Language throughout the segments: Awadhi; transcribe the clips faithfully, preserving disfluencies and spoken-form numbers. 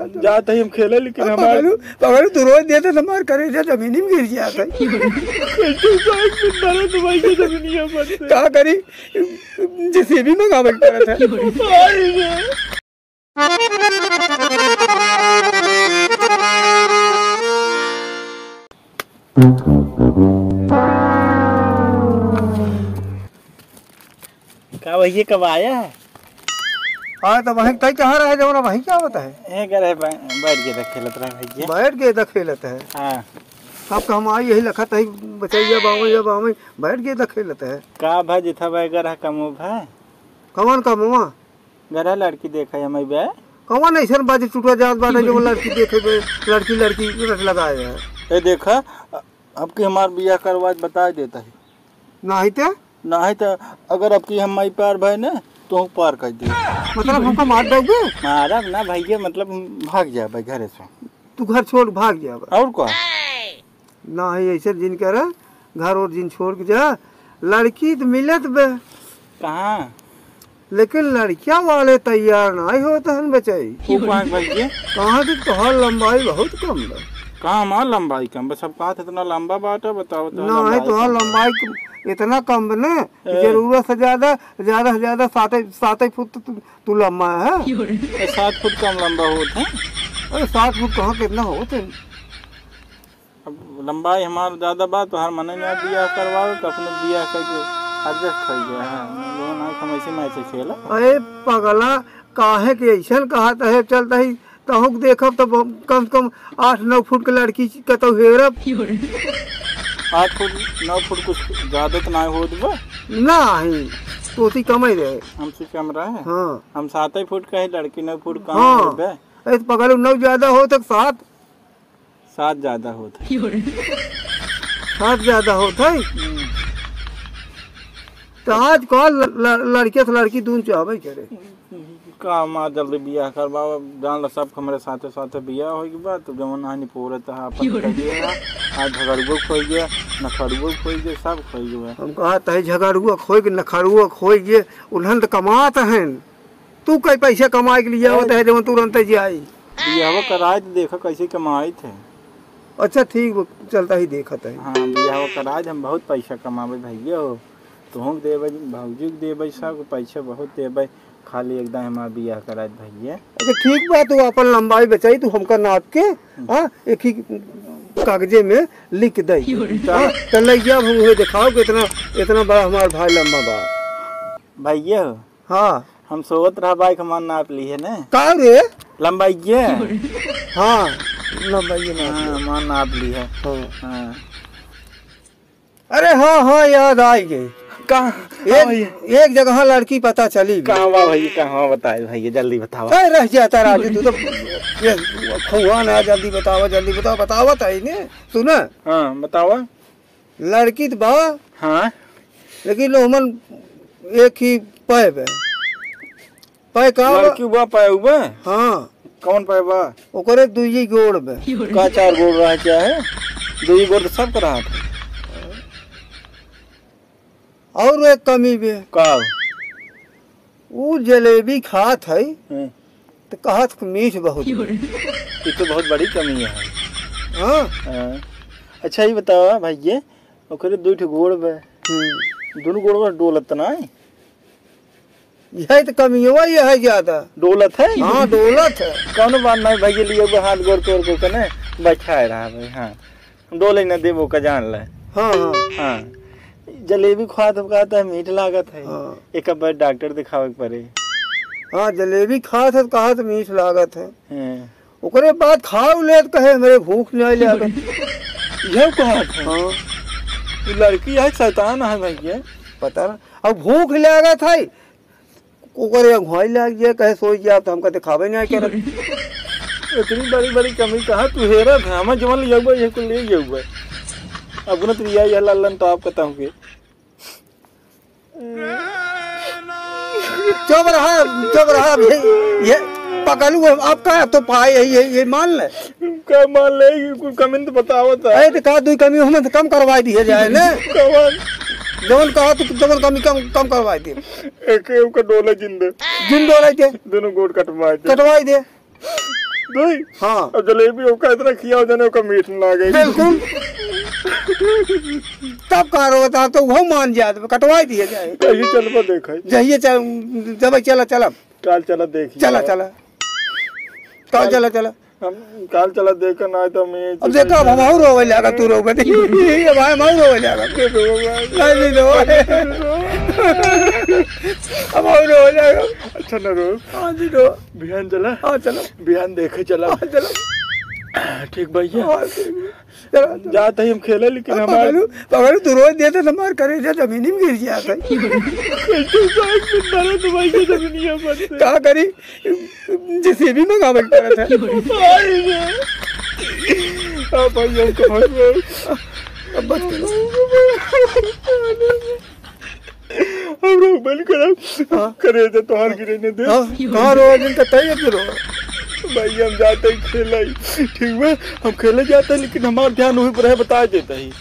जात ही हम खेले, लेकिन अब हमार पगलू, पगलू, तू रोज देते तो हमार करेजा जमीनी में गिर जात है। कैसे जाए, दर्द भाई के जमीनिया पर से। का करी, जेसीबी मंगावे के पड़त है। अरे रे। का भैया, कब आया है? हाँ, तो वहीं तई कहाँ रहे, जौन वहीं क्या होता है? ए, घर है, बै-, बैठ के देख खेलत रहे भैया। बैठ के देख खेलत है? हाँ। अब का हम आई यही लखत है, बचैया बावै या बावै, बैठ के देख खेलत है। का भा जिथा बैगर है, कमो भा? कौन कमवा? गधा लड़की देखे हम बे। कौन ऐसन बाजी टूटा जात बाटे जो लड़की देखे बे, लड़की, लड़की रट लगाए है। ए देखा, अ-, अब की हमार बियाह करवा बताए देता है। नाही ते? नाही ते, अगर अब की हम माई प्यार भय ने, तो हम पार कर दे। मतलब हमको मार दोगे? मारब ना भैया, मतलब हम भाग जाए घरे से। तू घर छोड़ भाग जाए। और का? नाही, ऐसे जिन करे, घर और जिन छोड़ के जा। लड़की तो मिलत बे। कहाँ? लेकिन लड़किया वाले तैयार नाही होत हन बचाई। वो कहाँ के भैया? कहाँ की तोहार लंबाई बहुत कम बा। कहाँ हमार लंबाई कम बा? सब कहत इतना लंबा बाटा, बताओ तो नाही, लंबाई तोहार कम बा। लंबाई कम, इतना कम बा ना कि ए। जरूरत से ज्यादा, ज्यादा से ज्यादा सात, सात फुट तो तू, तू लंबा है। ए, सात फुट कम लंबा होत है। अरे सात फुट कहाँ कितना होत है? अब लंबाई हमार ज्यादा बा, तोहार मने ना बियाह करवावे, तो अपने बियाह करके adjust हो गया है। दोनों आँख हम ऐसे मैच खेला। अरे पगला, काहे के ऐसन कहत है? चलता ही तहुक देखब, तब हम कम से कम आठ नौ फुट के लड़की कतौ हेरब। आठ फुट, नौ फुट कुछ ज्यादा तो ना होत बा। नाही, तो उसी कम ही रहे। हमसे कम रहे? हाँ। हम सात ही फुट का है, लड़की नौ फुट कहाँ हाँ। हेरबे? अरे तो पगला, नौ ज्यादा होत है, सात। सात ज्यादा होत है। सात ज्यादा होत है? हम्म। तो आजकल ल-, ल-, लड़के से लड़की दून चाहबे करे। का माँ जल्दी बियाह करवाओ, जान ला सब हमरे साथे साथे बियाह हो गया बा, तो जवन हानि पूरे तहा अपन कर दिया, आज झगड़ुओ खोई गया, नखड़ुओ खोई गया, सब खोई गया। हम कहा तही झगड़ुओ खोई के, नखड़ुओ खोई गए, उन्हन तो कमात हैं। तू कई पैसे कमाए के लिए आवत है, जवन तुरंत जाई। बियाहवा कराए तो देखा कैसे कमाइत है। अच्छा ठीक बा, चलता ही देखत है। हाँ, बियाहवा कराए तो हम बहुत पैसा कमाबे भैया हो। तुहूँ के देबे, भौजी के देबे, सब पैसा बहुत देबे। खाली एकदम हमार बियाह कराए भैया। अच्छा ठीक बा, तू अपन लंबाई बचाई, तू हमका नाप के, हम्म। हाँ, एक ही कागजे में लिख दे। हाँ, तो ले जा, हम उहे दिखाओ कि इतना, इतना बड़ा हमार भाई लंबा बा। भैया हो, हाँ। हम सोवत रहा, बाइक हमार नाप ली है ना। का रे? लंबाई ये? हाँ, लंबाई ये नाप हाँ, ली। हमार नाप ली है। हाँ। हाँ। अरे हाँ, हाँ, याद आई गई। का? एक, हाँ भैया। एक जगह लड़की पता चली। कहाँ बा भैया, कहाँ बताए भैया, जल्दी बतावा। अरे रह जाता राजू, तू तो ये खुआ ना, जल्दी बतावा, जल्दी बतावा, बतावा तो है ने। सुना? हाँ, बतावा। लड़की तो बा। हाँ। लेकिन लो हमन एक ही पै बे। पै का बा? लड़की बा, पै बा? हाँ। कौन पै बा? ओकरे दुई गोड़ बे। का चार गोड़ रहे क्या है? दुई गोड़ तो सब रहा था। और एक कमी बे। का? ऊ जलेबी खात है, हम्म। तो कहत कि मीठ बहुत बा। ये तो बहुत बड़ी कमी है। हाँ। हाँ। अच्छा, ये बतावा भैया, ओकरे दुई ठो गोड़ बा। हम्म। दोनों गोड़ बा डोलत ना है? यही तो कमी है, यही ज्यादा। डोलत है? हाँ, डोलत है। कौनो बात नहीं भैया, लिए वो हाथ गोड़ तोड़ के कने बैठाए रहा भाई। हाँ। डोले न देबो का जान ले। हाँ, हाँ। हाँ। जलेबी खात कहता है मीठ लागत है। हाँ। एक बार डॉक्टर दिखावे के पड़े। हाँ, जलेबी खात है, कहत मीठ लागत है। हाँ। ओकरे बाद खाओ लेत कहे हमरे भूख नहीं लागत। यह कहत है। हाँ। ये लड़की है, शैतान है भैया। पता ना। अब भूख लागत है, ओकरे अगुवाई लाग जाए, कहे सोई जाए, तो हमका दिखावे नहीं करत। इतनी बड़ी बड़ी कमी कहाँ तू हेरत है? हमें जवन ले जाऊबा, ये कुल ले जाऊबा। अब ना तू या, या लालन तो आप कहता हूँ कि चुप रहा, चुप रहा, ये, ये पकड़ू है, आपका तो पाए है, ये, ये मान ले। का मान ले, ये कुल कमी तो बतावत है। अरे तो का दुई कमी हम तो कम करवाई दिए जाए ना। कवन? जवन कहा तू, जवन कमी कम, कम करवाई दे। एक, एक का डोला जिंदे। जिन डोला दे। दोनों गोड़ कटवाई दे। कटवाई दे। दही? हाँ। अब जलेबी ओका इतना खियाओ जने ओका मीठ ना लागे। बिल्कुल। तब का रो बता, तो वो मान जात, कटवाई दिया जाए। कहीं चलबा देखे। जहिए चल, जब चला, चला। काल चला देखी। चला, चला। काल चला, चला। हम काल चला देखे ना तो मैं अब देखो, अब हमहू रोवे लागा, तू रोवे नहीं। ये भाई, हमहू रोवे लागा। नहीं, नहीं रो। हमहू रोवे लागा। अच्छा ना रो। हाँ जी, रो। बिहान चला। हाँ, चला। बिहान देखे चला। हाँ, चला। ठीक भैया। हाँ, ठीक। चला, चला। जात ही हम खेले, लेकिन अब हमार पगलू, पगलू, तू रोज देते तो हमार करेजा जमीन में गिर जात है। कैसे साथ में दर्द भाई ये दुनिया भर से। का करी? जेसीबी मंगावे के पड़त है। भाई रे। अब भाई हम कहाँ से? अब बच गए। हम लोग बंद करब। हाँ। करेजा तोहार गिरे ने दे। हाँ, कहाँ रो दिन का तय है रो। भाई हम जाते ही खेले, ठीक बा? हम खेले जाते हैं, लेकिन हमार ध्यान वही पर है, बता देता ही।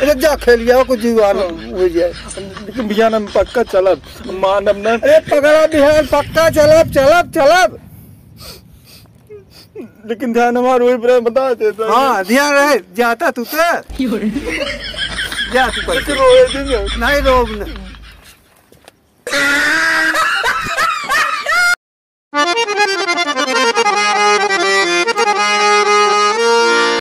अरे जा खेल गया, कुछ जुगाड़ हो जाए। लेकिन भैया ना, हम पक्का चलब, मानब ना। अरे पगला बिहान, पक्का चलब, चलब, चलब। लेकिन ध्यान हमार वही पर बता देता है। हाँ, ध्यान रहे, जाता तू तो। जा तू पहले। लेकिन रोए दिन है। नहीं रो, नहीं।